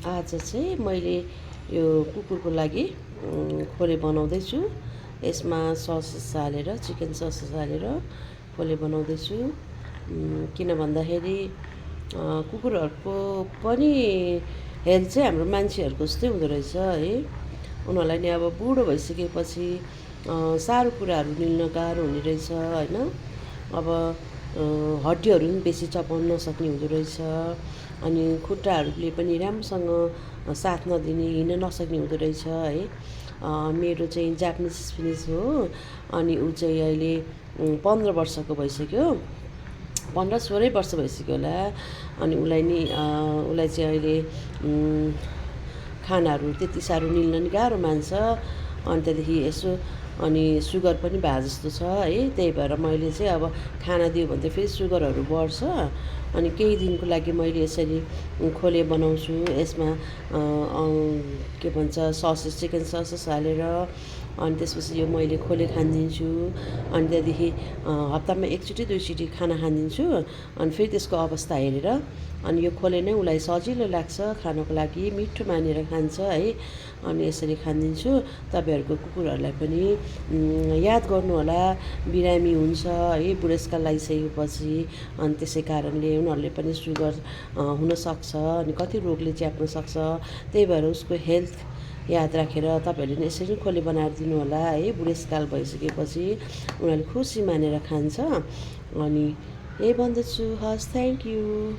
आज चाहिँ मैले यो कुकुरको लागि खोले बनाउँदैछु। यसमा ससेस हालेर चिकन ससेस हालेर खोले बनाउँदैछु। किन भन्दाखेरि कुकुरहरूको पनि हेल्थ चाहिँ हाम्रो मान्छेहरूको जस्तै हुँदो रहेछ है। उनीहरूलाई नि अब बुढो भइसकेपछि साह्रो कुराहरू निल्न गाह्रो हुने रहेछ होइन। अब हड्डीहरू पनि बेसी चपाउन नसक्ने हुँदो रहेछ। अनि खुट्टाहरूले पनि राम्रोसँग साथ नदिने हिँड्न नसक्ने हुँदो रहेछ है। मेरो चाहिँ जापानिज स्पिनिस हो। अनि ऊ चाहिँ अहिले 15 वर्षको भइसक्यो। 15-16 वर्ष भइसक्यो होला। अनि उसलाई चाहिँ अहिले खानाहरू त्यति साह्रो निल्न नि गाह्रो मान्छ। अनि त्यहाँदेखि यसो अनि सुगर पनि भए जस्तो छ है। त्यही भएर मैले चाहिँ अब खाना दियो भने त फेरि सुगरहरू बढ्छ। अनि केही दिनको लागि मैले यसरी खोले बनाउँछु। यसमा के भन्छ ससेस चिकन ससेस हालेर अनि त्यसपछि यो मैले खोले खानिदिन्छु। अनि त्यहाँदेखि हप्तामा 1 चोटि 2 चोटि खाना खानिदिन्छु। अनि फेरि त्यसको अवस्था हेरेर अनि यो खोले नै उसलाई सजिलो लाग्छ खानको लागि, मिठो मानेर खान्छ है। अनि यसरी खानिदिन्छु। तपाईँहरूको कुकुरहरूलाई पनि याद गर्नुहोला, बिरामी हुन्छ है बुढेसकाल लागिसकेपछि। अनि त्यसै कारणले उनीहरूले पनि सुगर हुनसक्छ अनि कति रोगले च्याप्न सक्छ। त्यही भएर उसको हेल्थ याद राखेर तपाईँहरूले नि यसरी खोले बनाएर दिनुहोला है। बुढेसकाल भइसकेपछि उनीहरूले खुसी मानेर खान्छ। अनि यही भन्दछु। हस्, थ्याङ्क यू।